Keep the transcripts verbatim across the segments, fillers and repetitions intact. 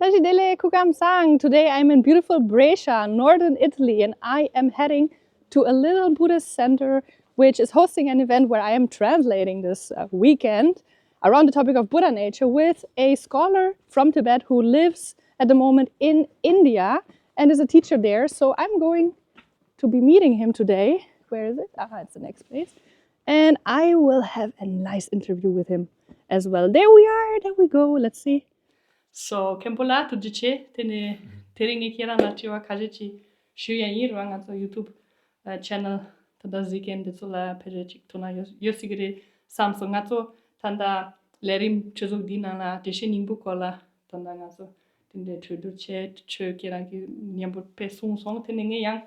བཀྲ་ཤིས་བདེ་ལེགས། སྐུ་ཁམས་བཟང་། Today I'm in beautiful Brescia, northern Italy, and I am heading to a little Buddhist center which is hosting an event where I am translating this uh, weekend around the topic of Buddha nature with a scholar from Tibet who lives at the moment in India and is a teacher there. So I'm going to be meeting him today. Where is it? Ah, it's the next place. And I will have a nice interview with him as well. There we are. There we go. Let's see. So, མཁན་པོ་ལགས་ཐུགས་རྗེ་ཆེ། དེ་ནས་དེ་རིང་ངས་ཁྱེད་རང་ལ་དྲི་བ་ཁ་ཤས་ཅིག་ཞུ་ཡ་ཡིན། རེད་བ། ང་ཚོ་YouTube channel ད་ལྟ་གཟིགས་མཁན་འདི་ཚོ་ལ་ཕལ་ཆེར་ཅིག་ཐུགས་སྣང་ཡོད་ཡོད་སྲིད་ཀྱི་རེད་བསམ་སོང་། ང་ཚོ་ད་ལྟ་ལས་རིམ་ཆུ་ཚོད་འདིའི་ནང་ལ་འགྲེལ་བཤད་སྙིང་པོ་སྐོར་ལ་ད་ལྟ་ང་ཚོ་དེ་འདྲའི་གྲོས་བསྡུར་བྱས། ཁྱོད་ཁྱེད་རང་གིས་མཉམ་པོ་དཔེ་གསུངས་སོང་། དེ་ནས་ངས་ཡང་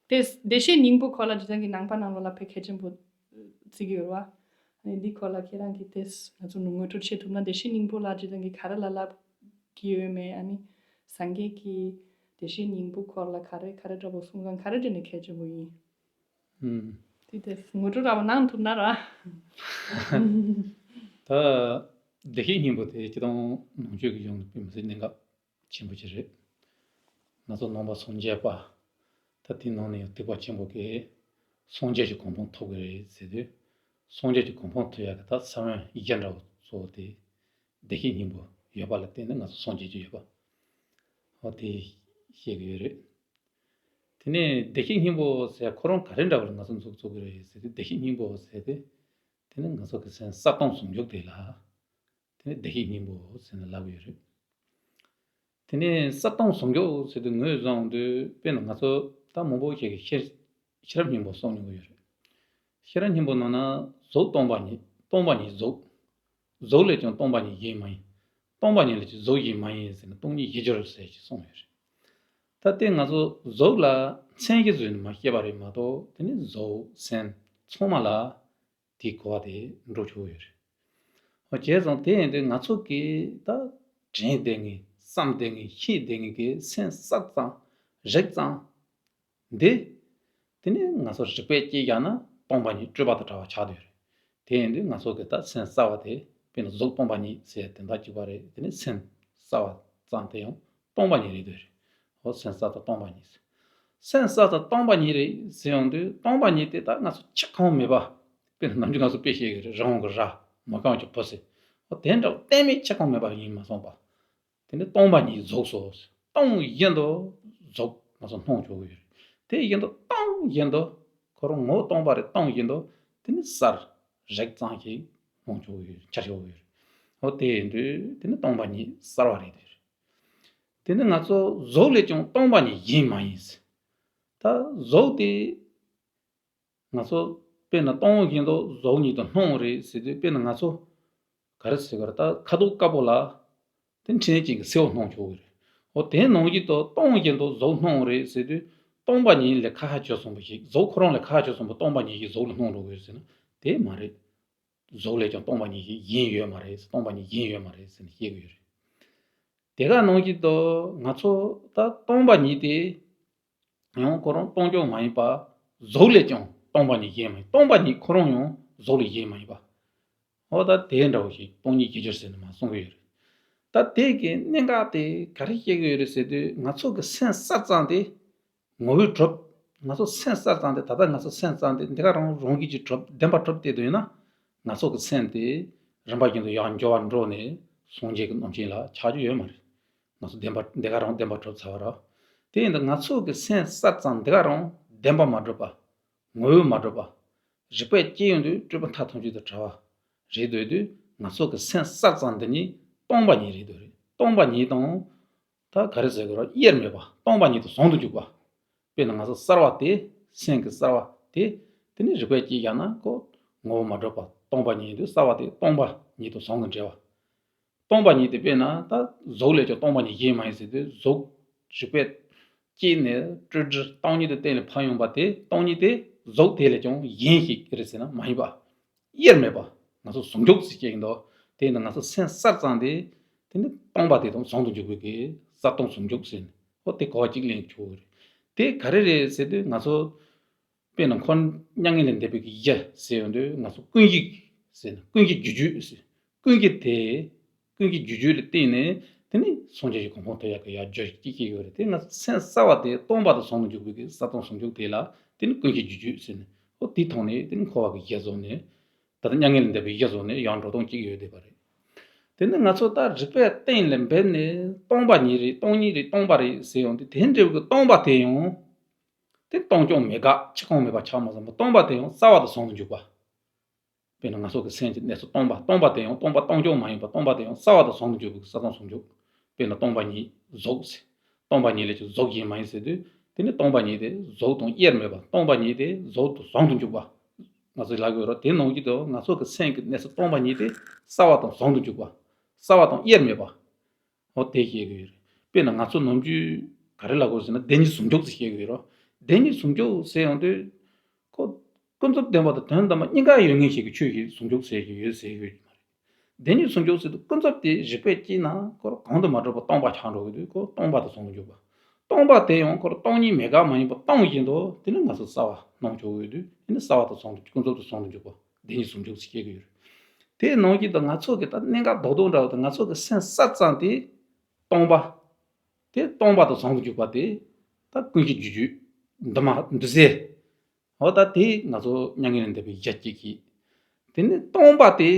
དེ་འགྲེལ་བཤད་སྙིང་པོ་སྐོར་ལ་སྤྱིར་བཏང་གི་ནང་པ་ནང་ལོགས་ལ་དཔེ་གལ་ཆེན་པོ་བརྩི་གི་ཡོད་རེད་བ། ཨ་ནི་འདི་སྐོར་ལ་ཁྱེད་རང་གིས་དེ་ང་ཚོ་ངོ་སྤྲོད་བྱེད་ཐུབ་ན། འགྲེལ་བཤད་སྙིང་པོ་ལ་སྤྱིར་བཏང་གི་ག་རེ་ལ་ལབ་ཀྱི་ཡོད་མེད། ཨ་ནི་སངས་རྒྱས་ཀྱིས་འགྲེལ་བཤད་སྙིང་པོ་སྐོར་ལ་ག་རེ་ག་རེ་འདྲ་པོ་གསུངས་སོང་། ག་རེ་འདྲ་ནས་གལ་ཆེན་པོ་ཡིན། ཨུམ། དེ་དེ་ངོ་སྤྲོད་འདྲ་པོ་གནང་ཐུབ་ན་ར། ད་བདེ་གཤེགས་སྙིང་པོ་དེ་སྤྱིར་བཏང་ནང་ཆོས་ཀྱི་གཞུང་ལ་དཔེ་མི་སྲིད་གནད་འགག་ཆེན་པོ་ཅིག་རེད། ང་ཚོ་ནང་པ་སངས་རྒྱས་པ། ད་དེའི་ནང་ནས་ཡང་ཐེག་པ་ཆེན་པོ་གིས་སངས་རྒྱས་ཀྱི་གོ་འཕང་ཐོབ་ཀྱི་རེད་ཟེར་དུས། སངས་རྒྱས་ཀྱི་གོ་འཕང་ཐོབ་ཡག་གི་ད་ས་བོན་གཞི་འདྲ་བོ་གཙོ་བོ་དེ་བདེ་གཤེགས་སྙིང་པོ་ཡོད་པ་ལ་བརྟེན་ནས་ང་ཚོ་སངས་རྒྱས་ཀྱི་ཡོད་པ། འོ་དེ་བཤད་ཀྱི་ཡོད་རེད། དེ་ནས་བདེ་གཤེགས་སྙིང་པོ་ཟེར་ཁོ་རང་ག་རེ་འདྲ་བོ་ལ་ང་ཚོ་འཛུགས་བཙུགས་ཀྱི་རེད་ཟེར་དུས། བདེ་གཤེགས་སྙིང་པོ་ཟེར་དེ་དེ་ནི་ང་ཚོ་གི་སེམས་གསལ་སྟོང་ཟུང་འཇུག་དེ་ལ། དེ་ནི་བདེ་གཤེགས་སྙིང་པོ་ཟེར་ནས་ལབ་ཀྱི་ཡོད་རེད། དེ་ནས་གསལ་སྟོང་ཟུང་འཇུག་ཟེར་དུས་ངོས་བཟུང་དུས་དཔེར་ན་ང་ཚོ་ད་མང་པོ་ཞིག་གིས་ཤེས་ཤེས་རབ་སྙིང་པོ་གསུང་མྱོང་གི་ཡོད་རེད། ཤེས་རབ་སྙིང་པོ་ནང་ན་གཟུགས་སྟོང་པ་ཉིད། སྟོང་པ་ཉིད་གཟུགས། གཟུགས་ལས་ཀྱང་སྟོང་པ་ཉིད་གཞན་མ་ཡིན། སྟོང་པ་ཉིད་ལས་ཀྱང་གཟུགས་གཞན་མ་ཡིན་ཟེར་ནས་སྟོང་ཉིད་གཞི་སྦྱོར་ཟེར་ཞིག་གསུངས་ཡོད་རེད། ད་ལྟའི་ང་ཚོ་གཟུགས་ལ་མཚན་གཞི་བཟོས་ནས་མ་བཤད་པ་རེད་མ་གཏོགས། དེ་ནི་གཟུགས་སེམས་ཚང་མ་ལ་དེའི་གོ་བ་དེ་འགྲོ་ཆོག་ཡོད་རེད། འོ་བྱས་ཙང་དེ་ཡིན་དུས་ང་ཚོ་གིས་ད་དྲན་བསྡད་མཁན། བསམ་བསྡད་མཁན། ཤེས་བསྡད་མཁན་གྱི་སེམས་གསལ་ཙང་རིག་ཙང་འདི། དེ་ནི་ང་ཚོ་རིགས་པས་དཔྱད་བཞག་ན་སྟོང་པ་ཉིད་སྤྲོས་པ་དང་བྲལ་བ་ཆགས་བསྡད་ཡོད་རེད། དེ་ཡིན་དུས་ང་ཚོ་གི་ད་སེམས་གསལ་བ་དེ་དཔེར་ན་གཟུགས་སྟོང་པ་ཉིད་ཟེར་དེ་འདྲ་གཅིག་པ་རེད། དེ་ནི་སེམས་གསལ་བ་ཙང་དེ་ཡང་སྟོང་པ་ཉིད་རེད་འདོད་རེད། འོ་སེམས་གསལ་དང་སྟོང་པ་ཉིད་ཟེར། སེམས་གསལ་དང་སྟོང་པ་ཉིད་རེད་ཟེར་ཡོང་དུས་སྟོང་པ་ཉིད་དེ་ད་ང་ཚོ་ཆགས་ཁོམ་མེད་པ། དཔེར་ན་ནམ་རྒྱུན་ང་ཚོ་དཔེ་བཤད་ཀྱི་རེད། རི་བོང་གི་རྭ། མ་རྐང་གི་བུ་ཟེར། འོ་དེ་འདྲ་གཏན་མེད་ཆགས་ཁོམ་མེད་པ་ཡིན་མ་སོང་པ། དེ་ནི་སྟོང་པ་ཉིད་གཟུགས་སོ། སྟོང་བཞིན་དུ་གཟུགས་ང་ཚོ་སྣང་ཆོག་གི་ཡོད་རེད། དེ་བཞིན་དུ་སྟོང་བཞིན་དུ་ཁོ་རང་ངོ་བོ་སྟོང་པ་རེད། སྟོང་བཞིན་དུ་དེ་ནི་གསལ་རིག་ཙམ་ཞིག་སྣང་ཆོག་གི་ཡོད། འཆར་ཆོག་གི་ཡོད་རེད། འོ་དེ་ཡིན་དུས་དེ་ནི་སྟོང་པ་ཉིད་གསལ་བ་རེད་དེ། དེ་ནི་ང་ཚོ་གཟུགས་ལས་ཀྱང་སྟོང་པ་ཉིད་གཞན་མ་ཡིན། ད་གཟུགས་དེ་ང་ཚོ་དཔེར་ན་སྟོང་བཞིན་དུ་གཟུགས་ཉིད་དུ་སྣང་རེད་ཟེར་དུས། དཔེར་ན་ང་ཚོ་ག་རེ་ཟེར་གི་རེད། ད་ཁ་དོག་དཀར་པོ་ལ་དེ་འཕྲེང་ཅན་གྱི་སེར་པོ་སྣང་ཆོག་གི་རེད། འོ་དེ་ནང་བཞིན་དུ་སྟོང་བཞིན་དུ་གཟུགས་སྣང་རེད་ཟེར་དུས། སྟོང་པ་ཉིད་ལས་ཁ་ཤས་ཆོད་སོང་པ་ཞིག་གཟུགས་ཁོ་རང་ལས་ཁ་ཤས་ཆོད་སོང་པ་སྟོང་པ་ཉིད་ཀྱིས་གཟུགས་ལ་སྣང་འགྲོ་གི་ཡོད་ཟེར་ན་དེ་མ་རེད། གཟུགས་ལས་ཀྱང་སྟོང་པ་ཉིད་ཀྱིས་གཞན་ཡོད་མ་རེད། སྟོང་པ་ཉིད་གཞན་ཡོད་མ་རེད་ཟེར་ནས་བཤད་ཀྱི་ཡོད་རེད། དེ་ག་ནང་བཞིན་དུ་ང་ཚོ་ད་སྟོང་པ་ཉིད་དེ་ཡང་ཁོ་རང་སྟོང་ཕྱོགས་མ་ཡིན་པ། གཟུགས་ལས་ཀྱང་སྟོང་པ་ཉིད་གཞན་མ་ཡིན། སྟོང་པ་ཉིད་ཁོ་རང་ཡང་གཟུགས་ལས་གཞན་མ་ཡིན་པ། འོ་ད་དེ་འདྲ་བོ་ཞིག་སྟོང་ཉིད་གཞི་སྦྱོར་ཟེར་ནས་མ་གསུང་གི་ཡོད་རེད། ད་དེ་གི་གནད་འགག་དེ་ག་རེ་བཤད་ཀྱི་ཡོད་རེད་ཟེར་དུས། ང་ཚོ་གི་སེམས་གསལ་ཙང་དེ་ངོ་བོས་གྲུབ། ང་ཚོ་སེམས་གསལ་ཙང་དེ་ད་ལྟ་ང་ཚོ་སེམས་ཙང་དེ་འདི་ག་རང་རང་བཞིན་གྱིས་གྲུབ། བདེན་པར་གྲུབ་བསྡད་དུ་ཡོད་ན། ང་ཚོ་གི་སེམས་དེ་རིམ་པ་བཞིན་དུ་ཡང་འགྱུར་བ་འགྲོ་ནས་སངས་རྒྱས་ཀྱི་རྣམ་མཁྱེན་ལ་ཆགས་རྒྱུ་ཡོད་མ་རེད། ང་ཚོ་བདེན་པ་འདི་ག་རང་བདེན་པར་གྲུབ་ཚར་བ་རེད། དེ་ཡིན་དུས་ང་ཚོ་གི་སེམས་གསལ་ཙང་འདི་ག་རང་བདེན་པ་མ་གྲུབ་པ། ངོ་བོ་མ་གྲུབ་པ། རིགས་པས་དཔྱད་ཡོང་དུས་སྤྲོས་པ་མཐའ་ཐམས་ཅད་དང་བྲལ་བ་རེད་འདོད་དུས། ང་ཚོ་གི་སེམས་གསལ་ཙང་འདི་ཉིད་སྟོང་པ་ཉིད་རེད་འདོད་རེད། སྟོང་པ་ཉིད་དང་། ད་ག་རེ་ཟེར་དགོས་རེད། དབྱེར་མེད་པ། སྟོང་པ་ཉིད་དུ་ཟུང་དུ་འཇུག་པ། དཔེར་ན་ང་ཚོ་གསལ་བ་དེ། སེམས་ཀྱི་གསལ་བ་དེ། དེ་ནི་རིགས་པས་དཔྱད་བཞག་ན་ཁོ་ངོ་བོ་མ་གྲུབ་པ་སྟོང་པ་ཉིད་དུ། གསལ་བ་དེ་སྟོང་པ་ཉིད་དུ་ཟུང་དུ་འབྲེལ་བ། སྟོང་པ་ཉིད་དེ་དཔེར་ན་ད་གཟུགས་ལས་ཀྱང་སྟོང་པ་ཉིད་གཞན་མ་ཡིན་ཟེར་དུས། གཟུགས་རིགས་པས་དཔྱད་ནས་སྤྲོས་བྲལ་སྟོང་ཉིད་དུ་གཏན་ལ་ཕབ་ཡོང་པ་དེ། སྟོང་ཉིད་དེ་གཟུགས་དེ་ལས་ཀྱང་གཞན་ཞིག་རེད་ཟེར་ན་མ་ཡིན་པ། དབྱེར་མེད་པ། ང་ཚོ་ཟུང་འཇུག་ཟེར་བཤད་ཀྱི་འདུག་དེ་ཡིན་ན་ང་ཚོ་སེམས་གསལ་ཙང་དེ། དེ་ནི་སྟོང་པ་དེ་དང་ཟུང་དུ་འཇུག་པའི་གི་གསལ་སྟོང་ཟུང་འཇུག་ཟེར་ནས། ཨོ་དེ་གོ་བ་གཅིག་ལེན་ཆོག་གི་རེད། དེ་ག་རེ་རེད་ཟེར་དུས། ང་ཚོ་དཔེར་ན་འཁོར་མྱ་ངན་ལས་འདས་པའི་གི་གཞི་ཟེར་ཡོང་དུས། ང་ཚོ་ཀུན་གཞི་ཟེར་ན་ཀུན་གཞི་རྒྱུ་རྒྱུད་ཟེར། ཀུན་གཞི་དེ། ཀུན་གཞི་རྒྱུ་རྒྱུད་ལ་བརྟེན་ནས་ དེ་ནི་སངས་རྒྱས་ཀྱི་གོ་འཕང་ཐོབ་ཡག་གི་ཡར་རྒྱུ་ཞིག་སྐྱེ་གི་ཡོད་རེད། དེ་ང་ཚོ་སེམས་གསར་བ་དེ་སྟོང་པ་དང་ཟུང་དུ་འཇུག་པའི་གི་གསལ་སྟོང་ཟུང་འཇུག་དེ་ལ་དེ་ནི་ཀུན་གཞི་རྒྱུ་རྒྱུད་ཟེར་ནས། འོ་དེའི་ཐོག་ནས་དེ་ནི་འཁོར་བ་གི་གཞི་བཟུང་ནས། ད་ལྟ་མྱ་ངན་ལས་འདས་པའི་གཞི་བཟུང་ནས་ཡང་འགྲོ་སྟངས་གཅིག་ཡོད་བསྡད་པ་རེད། དེ་ནི་ང་ཚོ་ད་རིགས་པས་གཏན་ལ་འབེབས་ནས་སྟོང་པ་ཉིད་རེད། སྟོང་ཉིད་རེད། སྟོང་པ་རེད་ཟེར་ཡོང་དུས། དེ་འདྲ་བའི་སྟོང་པ་དེ་ཡང་དེ་སྟོང་རྐྱང་མེད་དགག་ཆགས་སྡང་མེད་པ་ཆགས་མ་སོང་བ། སྟོང་པ་དེ་ཡང་གསལ་བ་དང་ཟུང་དུ་འཇུག་པ། དཔེར་ན་ང་ཚོ་གི་སེམས་ཀྱི་གནས་ཚུལ་སྟོང་པ། སྟོང་པ་དེ་ཡང་སྟོང་པ་སྟོང་རྐྱང་མ་ཡིན་པ། སྟོང་པ་དེ་ཡང་གསལ་བ་དང་ཟུང་དུ་འཇུག་པའི་གསལ་སྟོང་ཟུང་འཇུག་དཔེར་ན་སྟོང་པ་ཉིད་གཟུགས་ཟེར། སྟོང་པ་ཉིད་ལས་ཀྱང་གཟུགས་གཞན་མ་ཡིན་ཟེར་དུས། དེ་ནི་སྟོང་པ་ཉིད་དེ་གཟུགས་དང་དབྱེར་མེད་པ། སྟོང་པ་ཉིད་དེ་གཟུགས་དང་ཟུང་དུ་འཇུག་པ། ང་ཚོས་ལབ་དགོས་རེད། དེ་ནང་བཞིན་དུ་ང་ཚོ་གི་སེམས་ཀྱི་གནས་ཚུལ་སྟོང་པ་ཉིད་དེ་གསལ་བ་དང་ཟུང་དུ་འཇུག་པ། གསལ་བ་དང་དབྱེར་མེད་པ། འོ་དེ་བཤད་ཀྱི་ཡོད་རེད། དཔེར་ན་ང་ཚོ་ནམ་རྒྱུན་ག་རེ་ལབ་དགོས་ཟེར་ན། བདེན་གཉིས་ཟུང་འཇུག་ཟེར་བཤད་ཀྱི་ཡོད་རེད། བདེན་གཉིས་ཟུང་འཇུག་ཟེར་ཡོང་དུས། ཁོ་ཀུན་རྫོབ་བདེན་པ་དང་དོན་དམ་པ་གཉིས་ཀ་ཡོད་མཁན་ཞིག་གི་ཆོས་ཤིག་ཟུང་འཇུག་ཟེར་གྱི་ཡོད་ཟེར་གྱི་ཡོད་མ་རེད། བདེན་གཉིས་ཟུང་འཇུག་ཟེར་དུས་ཀུན་རྫོབ་དེ་རིགས་པས་དཔྱད་ན་ཁོ་གང་དུ་མ་གྲུབ་པ་སྟོང་པ་ཆགས་འགྲོ་གི་དུས། ཁོ་སྟོང་པ་དང་ཟུང་དུ་འཇུག་པ། སྟོང་པ་དེ་ཡང་ཁོ་སྟོང་ཉིད་མེད་དགག་མ་ཡིན་པ་སྟོང་བཞིན་དུ། དེ་ནི་ང་ཚོ་གསལ་བ་སྣང་ཆོག་གི་དུས། དེ་ནི་གསལ་བ་དང་ཟུང་དུ། ཀུན་རྫོབ་དང་ཟུང་དུ་འཇུག་པ། བདེན་གཉིས་ཟུང་འཇུག་ཟེར་བཤད་ཀྱི་ཡོད་རེད། དེ་ནང་བཞིན་དུ་ང་ཚོ་གི་ད་གནད་འགག་རྡོག་རྡོག་འདྲ་བོ་དེ། ང་ཚོ་གི་སེམས་གསལ་ཙམ་དེ་སྟོང་པ། དེ་སྟོང་པ་དང་ཟུང་དུ་འཇུག་པ་དེ་ད་ཀུན་གཞི་རྒྱུ་རྒྱུད་འདུས་མ་འདུས་གསལ། འོ་ད་དེ་ང་ཚོ་མྱ་ངན་ལས་འདས་པའི་གཞི་སྐྱེ་གི། དེ་ནི་སྟོང་པ་དེ་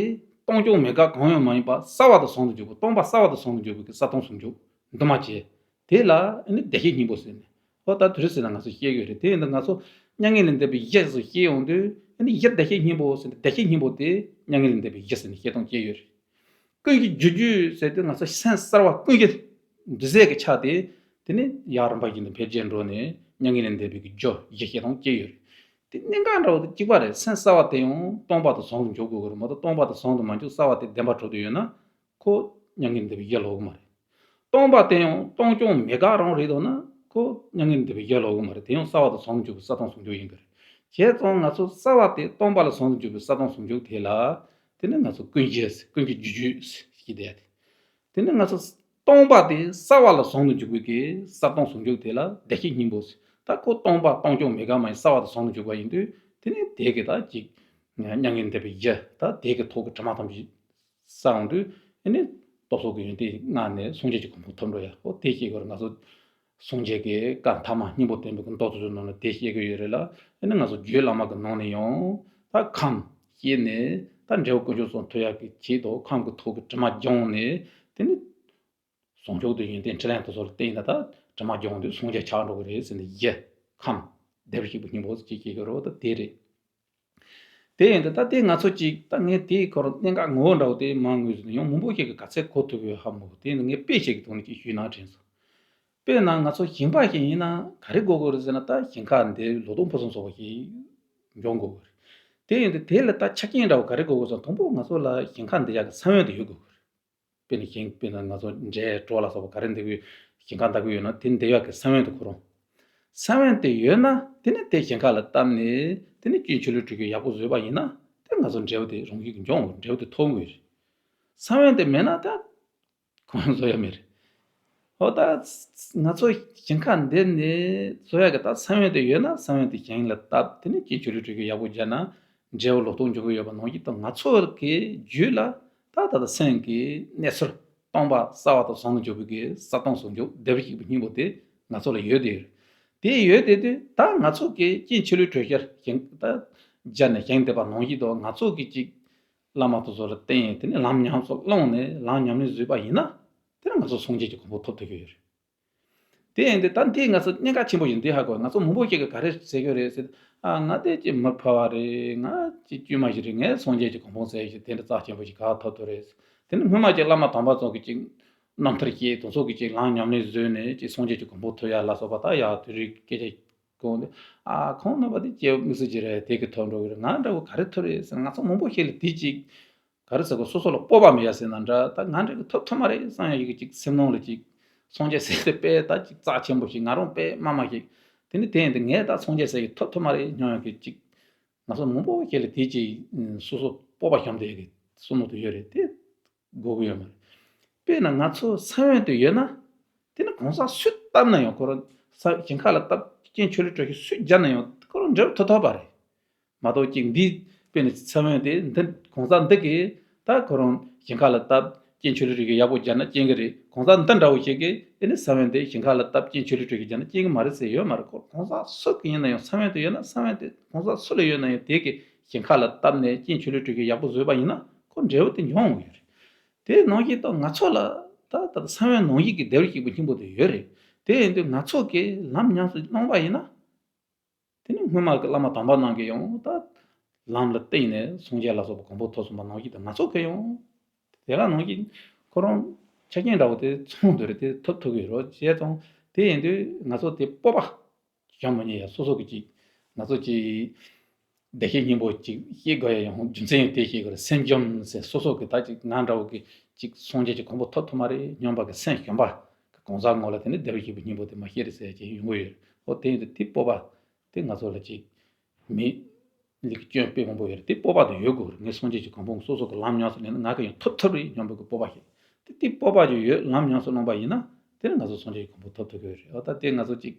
སྟོང་རྐྱང་མེད་དགག་གང་ཡང་མ་ཡིན་པ། གསལ་བ་དང་ཟུང་དུ་འཇུག་པ། སྟོང་པ་གསལ་བ་དང་ཟུང་དུ་འཇུག་པའི་གི་གསལ་སྟོང་ཟུང་འཇུག་འདུས་མ་བྱས། དེ་ལ་ཨ་ནི་བདེ་གཤེགས་སྙིང་པོ་ཟེར་ནས། འོ་ད་དེ་རེད་ཟེར་ན་ང་ཚོ་བཤད་ཀྱི་ཡོད་རེད། དེ་ཡིན་དུས་ང་ཚོ་མྱ་ངན་ལས་འདས་པའི་གཞི་ཟེར་བཤད་ཡོང་དུས། ཨ་ནི་གཞི་བདེ་གཤེགས་སྙིང་པོ་ཟེར་ནས། བདེ་གཤེགས་སྙིང་པོ་དེ་མྱ་ངན་ལས་འདས་པའི་གཞི་ཟེར་ནས་བཤད་སྟངས་སྐྱེ་ཡོད་རེད། ཀུན་གཞི་རྒྱུ་རྒྱུད་ཟེར་དུས་ང་ཚོ་སེམས་གསར་བ་ཀུན་གཞི་འདུས་གསལ་གྱི་ཆ་དེ། དེ་ནི་ཡར་རིམ་པ་བཞིན་དུ་འཕེལ་རྒྱས་འགྲོ་ནས་མྱ་ངན་ལས་འདས་པའི་གི་རྒྱུ་གཞི་བཤད་སྟངས་སྐྱེ་ཡོད་རེད། དེ་གནད་འགག་འདྲ་བོ་དེ་གཅིག་པ་རེད། སེམས་གསར་བ་དེ་ཡང་སྟོང་པ་དང་ཟུང་དུ་འཇུག་དགོས་ཀྱི་རེད་མ་གཏོགས། སྟོང་པ་དང་ཟུང་དུ་མ་འཇུག་གསར་བ་དེ་བདེན་པར་གྲུབ་བསྡད་ཡོད་ན་ཁོ་མྱ་ངན་ལས་འདས་པའི་གཞི་ལོག་གི་མ་རེད། སྟོང་པ་དེ་ཡང་སྟོང་རྐྱང་མེད་དགག་རང་རེད་འདུག་ན་ཁོ་མྱ་ངན་ལས་འདས་པའི་གཞི་ལོག་གི་མ་རེད། དེ་ཡང་གསལ་བ་དང་ཟུང་དུ་འཇུག་པའི་གསལ་སྟོང་ཟུང་འཇུག་ཡིན་གྱི་རེད། བྱས་ཙང་ང་ཚོ་གསར་བ་དེ་སྟོང་པ་ལ་ཟུང་དུ་འཇུག་པའི་གསལ་སྟོང་ཟུང་འཇུག་དེ་ལ། དེ་ནི་ང་ཚོ་ཀུན་གཞི་ཀུན་གཞི་རྒྱུ་རྒྱུད་ཞེས་བསྡད་དེ། དེ་ནི་ང་ཚོ་སྟོང་པ་དེ་གསལ་བ་ལ་ཟུང་དུ་འཇུག་པའི་གི་གསལ་སྟོང་ཟུང་འཇུག་དེ་ལ་བདེ་གཤེགས་སྙིང་པོ་ཟེར། ད་ཁོ་སྟོང་པ་སྟོང་རྐྱང་མེད་དགག་མ་ཡིན་གསལ་བ་དང་ཟུང་དུ་འཇུག་པ་ཡིན་དུས། དེ་ནི་དེ་གི་ད་ཅིག་མྱ་ངན་འདས་པའི་གཞི། ད་དེ་གི་ཐོག་གི་དྲི་མ་ཐམས་ཅད་བསལ་ཡོང་དུས། ཨ་ནི་སྟོབས་སོགས་ཀྱི་ཡོན་ཏན་མངའ་ནས་སངས་རྒྱས་ཀྱི་གོ་འཕང་ཐོབ་འགྲོ་ཡ། འོ་དེ་བཤད་དགོས་རེད། ང་ཚོ་སངས་རྒྱས་ཀྱི་བཀའ་མཐའ་མ་སྙིང་པོ་སྟོན་པའི་གི་མདོ་དེ་ཚོའི་ནང་ལ་དེ་བཤད་ཀྱི་ཡོད་རེད་ལ། ཨ་ནི་ང་ཚོ་རྒྱུད་བླ་མ་གི་ནང་ནས་ཡང་ད་ཁམས་བསྐྱེད་ནས་ད་འབྲས་བུ་དཀོན་མཆོག་གསུམ་ཐོབ་ཡག་གི་ཆེད་དུ་ཁམས་ཀྱི་ཐོག་གི་དྲི་མ་སྦྱངས་ནས། དེ་ནི་ཟུང་འཇུག་ཏུ་ཡོན་ཏན་ཕྲིན་ལས་དེ་ཚོ་ལ་བརྟེན་ནས་ད་དྲི་མ་སྦྱངས་དུས་སངས་རྒྱས་ཆགས་འགྲོ་གི་རེད་ཟེར་ནས། གཞི་ཁམས་བདེ་བར་གཤེགས་པའི་སྙིང་པོ་ཅིག་སྐྱེ་གི་རེད། ད་དེ་རེད། དེ་ཡིན་དུས་ད་དེ་ང་ཚོ་ཅིག་ད་ངས་དེའི་སྐོར་གནད་འགག་ངོ་བོ་འདྲ་བོ་དེ་མང་ངོས་ཟིན་ཡང་མང་པོ་ཞིག་གིས་ག་ཚད་གོ་ཐུབ་ཡོད་ཧ་མ་གོ། དེ་ཡིན་དུས་ངས་དཔེ་ཞིག་གི་ཐོག་ནས་ཅིག་ཞུས་ན་དྲན་སོང་། དཔེར་ན་ང་ཚོ་ཞིང་པ་ཞིག་ཡིན་ན་ག་རེ་དགོས་དགོས་རེད་ཟེར་ན། ད་ཞིང་ཁ་འདི་ལོ་ཏོག་ཕུན་སུམ་ཚོགས་པ་ཞིག་འབྱུང་དགོས་དགོས་རེད། དེ་ཡིན་དུས་དེ་ལ་ད་ཆ་རྐྱེན་འདྲ་བོ་ག་རེ་དགོས་དགོས་ཟེར་ན། དང་པོ་ང་ཚོ་ལ་ཞིང་ཁ་འདི་ཡག་གི་ས་བོན་དེ་ཡོད་དགོས་དགོས་རེད། དཔེར་ན་ཞིང་། དཔེར་ན་ང་ཚོ་འབྲས་གྲོ་ལ་སོགས་པ་ག་རེ་འདེབས་ཀྱི་ཡོད། ཞིང་ཁ་འདེབས་ཀྱི་ཡོད་ན་དེ་འདེབས་ཡག་གི་ས་བོན་དེ་ཁོ་རང་། ས་བོན་དེ་ཡོད་ན་དེ་ནི་དེ་ཞིང་ཁ་ལ་བཏབ་ནས་དེ་ནི་རྐྱེན་ཆུ་ལུད་དྲོད་སྐྱོར་ཡག་པོ་བཟོས་པ་ཡིན་ན། དེ་ང་ཚོ་འབྲས་བུ་དེ་རང་བཞིན་གྱིས་འབྱུང་དགོས། འབྲས་བུ་དེ་ཐོབ་དགོས་རེད། ས་བོན་དེ་མེད་ན་ད་གང་ཡང་བཟོ་ཡག་མེད་རེད། འོ་ད་ང་ཚོ་ཞིང་ཁ་འདེབས་ནས་བཟོ་ཡག་གི་ད་ས་བོན་དེ་ཡོད་ན་ས་བོན་དེ་ཞིང་ལ་བཏབ། དེ་ནི་རྐྱེན་ཆུ་ལུད་དྲོད་སྐྱོར་ཡག་པོ་བརྒྱབ་ན་འབྲས་བུ་ལོ་ཏོག་འབྱུང་གི་ཡོད་པ་ནང་བཞིན་དུ། ང་ཚོ་གི་རྒྱུད་ལ་ད་ད་ལྟ་སེམས་ཀྱི་གནས་ཚུལ་སྟོང་པ་གསལ་བ་དང་ཟུང་དུ་འཇུག་པའི་གི་གསལ་སྟོང་ཟུང་འཇུག་བདེ་བར་གཤེགས་པའི་སྙིང་པོ་དེ་ང་ཚོ་ལ་ཡོད་དེ་ཡོད། དེ་ཡོད་དེ་དུས་ད་ང་ཚོ་གི་རྐྱེན་ཆུ་ལུད་དྲོད་སྐྱོར་ཞིང་ད་བརྒྱབ་ནས་ཞིང་འདེབས་པ་ནང་བཞིན་དུ། ང་ཚོ་གི་ཅིག་བླ་མ་དེ་ཚོ་ལ་བརྟེན། དེ་ནས་ལམ་ཉམས་སུ་བླངས་ནས་ལམ་ཉམས་ལེན་བཟོས་པ་ཡིན་ན། དེ་ནས་ང་ཚོ་སངས་རྒྱས་ཀྱི་གོ་འཕང་ཐོབ་ཐུབ་ཀྱི་ཡོད་རེད། དེ་ཡིན་དུས་ད་འདི་ང་ཚོ་གནད་འགག་ཆེན་པོ་ཞིག་འདི་ཧ་གོ། ང་ཚོ་མང་པོ་ཞིག་གིས་ག་རེ་ཟེར་གྱི་རེད་ཟེར། ཨ། ང་དེ་ཅིག་མི་ཕལ་བ་རེད། ང་ཅིག་དཀྱུས་མ་ཞིག་རེད། ངས་སངས་རྒྱས་ཀྱི་གོ་འཕང་ཟེར་ཞིག་དེ་འདྲ་རྩ་ཆེན་པོ་ཞིག་ག་ཐོབ་ཐུབ་རེད། དེ་ནི་སྔོན་མ་ཅིག་བླ་མ་དམ་པ་ཚོ་གིས་ཅིག་རྣམ་ཐར་བཤད། དེ་ཚོ་གིས་ཅིག་ལམ་ཉམས་ལེན་བཟོས་ནས་ཅིག་སངས་རྒྱས་ཀྱི་གོ་འཕང་ཐོབ་ཡ་ལ་སོགས་པ་ད་ཡ་དེ་རིགས་སྐད་ཆ་གོ་འདི། ཨ། ཁོང་རྣམ་པ་དེ་སྐྱེ་བོ་དམིགས་བསལ་ཅིག་རེད། དེ་གིས་ཐོབ་འགྲོ་གི་རེད། ང་འདྲ་བོ་ག་རེ་ཐོབ་རེད་ཟེར། ང་ཚོ་མང་པོ་ཞིག་ལ་དེ་ཅིག་ག་རེ་ཟེར་དགོས། སོ་སོ་ལ་སྤོབས་པ་མེད་ཡ་ཟེར་ན་འདྲ། ད་ང་འདྲ་གི་ཐོབ་ཐུབ་མ་རེད་བསམ་ཡ་ཞིག་གི་ཅིག་སེམས་ནང་ལ་ཅིག་སངས་རྒྱས་ཟེར་དེ་དཔེ་ད་ཅིག་རྩ་ཆེན་པོ་ཞིག་ང་རང་དཔེ་དམའ་མོ་ཞིག་དེ་ནི་དེ་ཡིན་དུས་ངས་ད་སངས་རྒྱས་ཟེར་གི་ཐོབ་ཐུབ་མ་རེད་སྙམ་ཡ་གི་ཅིག་ང་ཚོ་མང་པོ་ཞིག་ལ་དེ་ཅིག་སོ་སོ་སྤོབས་པ་ཞོམ་དེ་ཡ་གི་བསམ་བློ་དེ་ཡོད་རེད། དེ་དགོས་ཀྱི་ཡོད་མ་རེད། དཔེར་ན་ང་ཚོ་ས་བོན་དེ་ཡོད་ན། དེ་ནི་གང་ཟག་སུས་བཏབ་ན་ཡང་། ཁོ་རང་ས་ཞིང་ཁ་ལ་བཏབ། རྐྱེན་ཆུ་ལུད་དྲོད་སྐྱོར་སུས་བརྒྱབ་ན་ཡང་ཁོ་རང་འབྲས་བུ་ཐོབ་ཐུབ་པ་རེད། མ་གཏོགས་ཅིག་འདི་དཔེར་ན་ས་བོན་དེ་འདི་གང་ཟག་འདི་གིས་ད་ཁོ་རང་ཞིང་ཁ་ལ་བཏབ། རྐྱེན་ཆོས་ལུགས་རིགས་ཀྱི་ཡག་པོ་སྦྱར་ན་རྐྱེན་གྱི་རེད། གང་ཟག་འདི་འདྲ་བོ་ཞིག་གིས་ཨེ་ནི་ས་བོན་དེ་ཞིང་ཁ་ལ་བཏབ། རྐྱེན་ཆོས་ལུགས་རིགས་ཀྱི་སྦྱར་ན་རྐྱེན་གྱི་མ་རེད་ཟེར་ཡོད་མ་རེད། ཁོ་གང་ཟག་སུ་གི་ཡིན་ན་ཡང་ས་བོན་དེ་ཡོད་ན། ས་བོན་དེ་གང་ཟག་སུ་ལ་ཡོད་ན་ཡང་དེ་གི་ཞིང་ཁ་ལ་བཏབ་ནས་རྐྱེན་ཆོས་ལུགས་རིགས་ཀྱི་ཡག་པོ་བཟོས་པ་ཡིན་ན་ཁོ་འབྲས་བུ་དེ་འབྱུང་ཡོང་གི་ཡོད་རེད། དེ་ནང་བཞིན་དུ་ང་ཚོ་ལ་ད་ད་ས་བོན་ནང་བཞིན་གྱི་བདེ་བར་གཤེགས་པའི་སྙིང་པོ་དེ་ཡོད་རེད། དེ་ཡིན་དུས་ང་ཚོ་གིས་ལམ་ཉམས་སུ་བླངས་པ་ཡིན་ན། དེ་ནི་སྔོན་མ་གི་བླ་མ་དམ་པ་རྣམས་ཀྱིས་ཡང་ད་ལམ་ལ་བརྟེན་ནས་སངས་རྒྱས་ལ་སོགས་པ་གོ་འཕང་ཐོབ་སོང་བ་ནང་བཞིན་དུ་ང་ཚོ་གིས་ཡང་དེ་ག་ནང་བཞིན་ཁོ་རང་ཆ་རྐྱེན་འདྲ་བོ་དེ་ཚང་དུ་རེ་དེ་ཐོབ་ཐུབ་ཀྱི་རེད་བྱས་ཙང་། དེ་ཡིན་དུས་ང་ཚོ་དེ་སྤོབས་པ་བཅངས་མ་ཉན་ཡ། སོ་སོ་གི་ཅིག་ང་ཚོ་ཅིག་བདེ་གཤེགས་སྙིང་པོ་ཅིག་ཤེས་དགོས་ཡ་ཡང་རྒྱུ་མཚན་ཡང་དེ་ཤེས་དགོས་རེད། སེམས་འཇོམས་ཟེར། སོ་སོ་གི་ད་ཅིག་ང་འདྲ་བོ་གི་ཅིག་སངས་རྒྱས་ཀྱི་གོ་འཕང་ཐོབ་ཐུབ་མ་རེད་སྙམ་པ་གི་སེམས་ཞུམ་པ། གང་ཟག་ངོ་ལ་དེ་ནི་བདེ་བར་གཤེགས་པའི་སྙིང་པོ་དེ་མ་ཤེས་རེད་ཟེར་ཡ་ཅིག་ཡོང་གི་ཡོད། ཨོ་དེ་ཡིན་དུས་དེ་སྤོབས་པ་དེ་ང་ཚོ་ལ་ཅིག་མི་ལི་ཀའི་སྐྱོན་དཔེ་མང་པོ་ཡོད་རེད། དེ་སྤོབས་པ་དེ་ཡོད་དགོས་རེད། ངས་སངས་རྒྱས་ཀྱི་གོ་འཕང་སོ་སོ་གི་ལམ་ཉམས་སུ་ལེན་ན་ང་གིས་ཡང་ཐོབ་ཐུབ་རེད་སྙམ་པའི་གི་སྤོབས་པ་ཞིག་དེ་དེ་སྤོབས་པ་ཅིག་ཡོད་ལམ་ཉམས་སུ་བླངས་པ་ཡིན་ན་དེ་ནི་ང་ཚོ་སངས་རྒྱས་ཀྱི་གོ་འཕང་ཐོབ་ཐུབ་ཀྱི་ཡོད་རེད། ཨོ་ད་དེ་ང་ཚོ་ཅིག་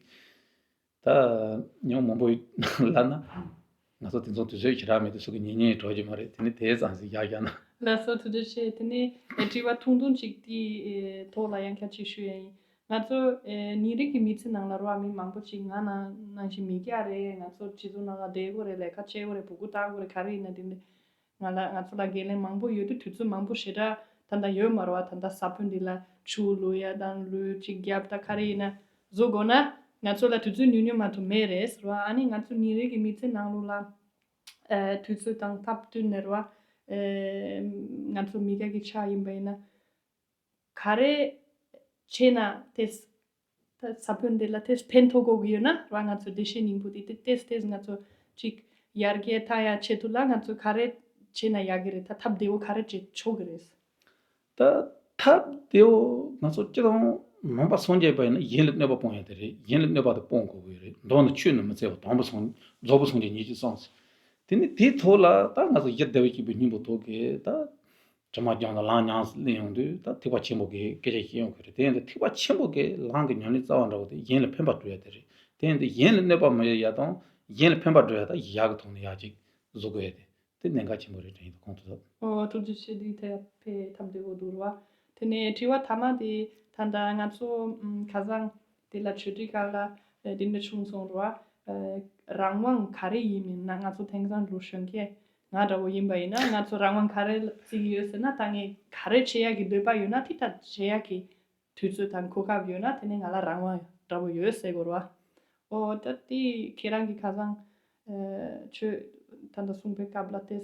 ད་ཉོན་མོངས་པ་ལབ་ན་ང་ཚོ་དེ་ཚོ་དུས་ཚོད་ཞེ་དྲག་མེད་དུས་སུ་གི་ཉེ་ཉེ་གྲོགས་ཀྱི་མ་རེད། དེ་ནི་དེ་ཙམ་ཞིག་ཡག་ཡག་ན། ལགས་སོ། ཐུགས་རྗེ་ཆེ། དེ་ནི་དྲི་བ་ཐུང་ཐུང་ཅིག་དེའི་ཐོག་ལ་ཡང་ཁྱབ་ཆེ་ཞུ་ཡ་ཡིན། ང་ཚོ་ཉིན་རེ་གི་མི་ཚེ་ནང་ལ་རོ་མི་མང་པོ་ཅིག་ང་ནང་ནང་བཞིན་མི་སྐྱ་རེད། ང་ཚོ་སྤྱི་ཚོགས་ནང་ལ་བསྡད་དགོས་རེད། ལས་ཀ་བྱེད་དགོས་རེད། ཕྲུ་གུ་བལྟ་དགོས་རེད། ག་རེ་ཡིན་ན་དེ་འདྲ། ང་ལ་ང་ཚོ་ལ་འགན་ལེན་མང་པོ་ཡོད་དུས་དུས་ཚོད་མང་པོ་ཞེ་དྲག་ད་ལྟ་ཡོད་མ་རེད་བ། ད་ལྟ་ས་བོན་འདི་ལ་ཆུ་བླུག་ཡ་དང་ལུད་ཅིག་རྒྱབ་ད་ག་རེ་ཡིན་ན་བཟོ་དགོས་ན་ང་ཚོ་ལ་དུས་ཚོད་ཉུང་ཉུང་མ་གཏོགས་མེད་རེད་ཟེར་བ། ཨ་ནི་ང་ཚོ་ཉིན་རེ་གི་མི་ཚེ་ནང་ལོགས་ལ་ཨ་དུས་ཚོད་དང་སྟབས་བསྟུན་ནས་རེད་བ། ཨ་ང་ཚོ་མི་སྐྱ་གི་ཆ་ཡིན་པ་ཡིན་ན། ག་རེ་བྱས་ན་དེ་ས་བོན་འདི་ལ་དེ་ཕན་ཐོགས་དགོས་ཀྱི་ཡོད་ན་ར། ང་ཚོ་བདེ་གཤེགས་སྙིང་པོ་དེ་དེ་ཏེས་ཏེས་ང་ཚོ་ཅིག་ཡར་རྒྱས་བཏང་ཡ་ཆེད་དུ་ལ་ང་ཚོ་ག་རེ་བྱས་ན་ཡག་གི་རེད། ད་ཐབས་བདེ་བོ་ག་རེ་བྱེད་ཆོག་གི་རེད། ད་ཐབས་བདེ་བོ་ང་ཚོ་སྤྱིར་བཏང་ནང་པ་སངས་རྒྱས་པ་ཡིན་ན་ཡིད་ལ་གནོད་པ་སྤོང་ཡ་དེ་རེད། ཡིད་ལ་གནོད་པ་དེ་སྤོང་དགོས་ཀྱི་རེད། མདོར་ན་ཆོས་ནི་མི་འཚེ་བ། དང་པོ་སངས་རྫོགས་པའི་སངས་རྒྱས་ཉིད་ཀྱིས་གསུངས། དེ་ནི་དེའི་ཐོག་ལ་ད་ང་ཚོ་ཡིད་བདེ་བར་གཤེགས་པའི་སྙིང་པོ་ཐོག་གི་ད། དྲི་མ་སྦྱངས་ལ་ལམ་ཉམས་སུ་ལེན་ཡོང་དུས་ད་ཐེག་པ་ཆེན་པོ་གི་སྐད་ཆ་བཤད་ཡོང་གི་རེད། དེ་ཡིན་དུས་ཐེག་པ་ཆེན་པོ་གི་ལམ་གྱི་ཉམས་ལེན་རྩ་བ་འདྲ་བོ་དེ་གཞན་ལ་ཕན་པ་སྒྲུབ་ཡ་དེ་རེད། དེ་ཡིན་དུས་གཞན་ལ་གནོད་པ་མི་ཡོང་ཡ་དང་གཞན་ལ་ཕན་པ་སྒྲུབ་ཡ་ད་ཡག་གི་ཐོག་ནས་ཡག་ཅིག་བཟོ་དགོས་ཡ་དེ་དེ་གནད་འགག་ཆེན་པོ་རེད་དྲན་གྱི་འདུག་ཁོང་ཚོ་ཚོ། ཨོ་ཐུགས་རྗེ་ཆེ། འདི་ཐད་ཕེ་ཐབས་བདེ་བོ་འདུག་ར། དེ་ནས་དྲི་བ་ཐ་མ་དེ་ད་ལྟ་ང་ཚོ་ཁ་སང་དེ་ལ་ཆོས་ཁྲིད་སྐབས་ལ་དེ་འདྲ་བྱུང་སོང་ར། རང་དབང་ག་རེ་ཡིན་མིན་ན་ང་ཚོ་དེང་སང་ལོ་གཞོན་སྐྱེས། ང་འདྲ་བོ་ཡིན་པ་ཡིན་ན་ང་ཚོ་རང་དབང་ག་རེ་བརྩི་གི་ཡོད་ཟེར་ན། ད་ངས་ག་རེ་བྱེད་ཡག་གི་འདོད་པ་ཡོད་ན་དེ་ད་བྱེད་ཡག་གི་དུས་ཚོད་དང་གོ་སྐབས་ཡོད་ན་དེ་ནས་ང་ལ་རང་དབང་འདྲ་བོ་ཡོད་ཟེར་དགོས་རེད་བ། ཨོ་ད་དེ་ཁྱེད་རང་གི་ཁ་སང་ཆོས་ད་ལྟ་གསུངས་པའི་སྐབས་ལ་དེ་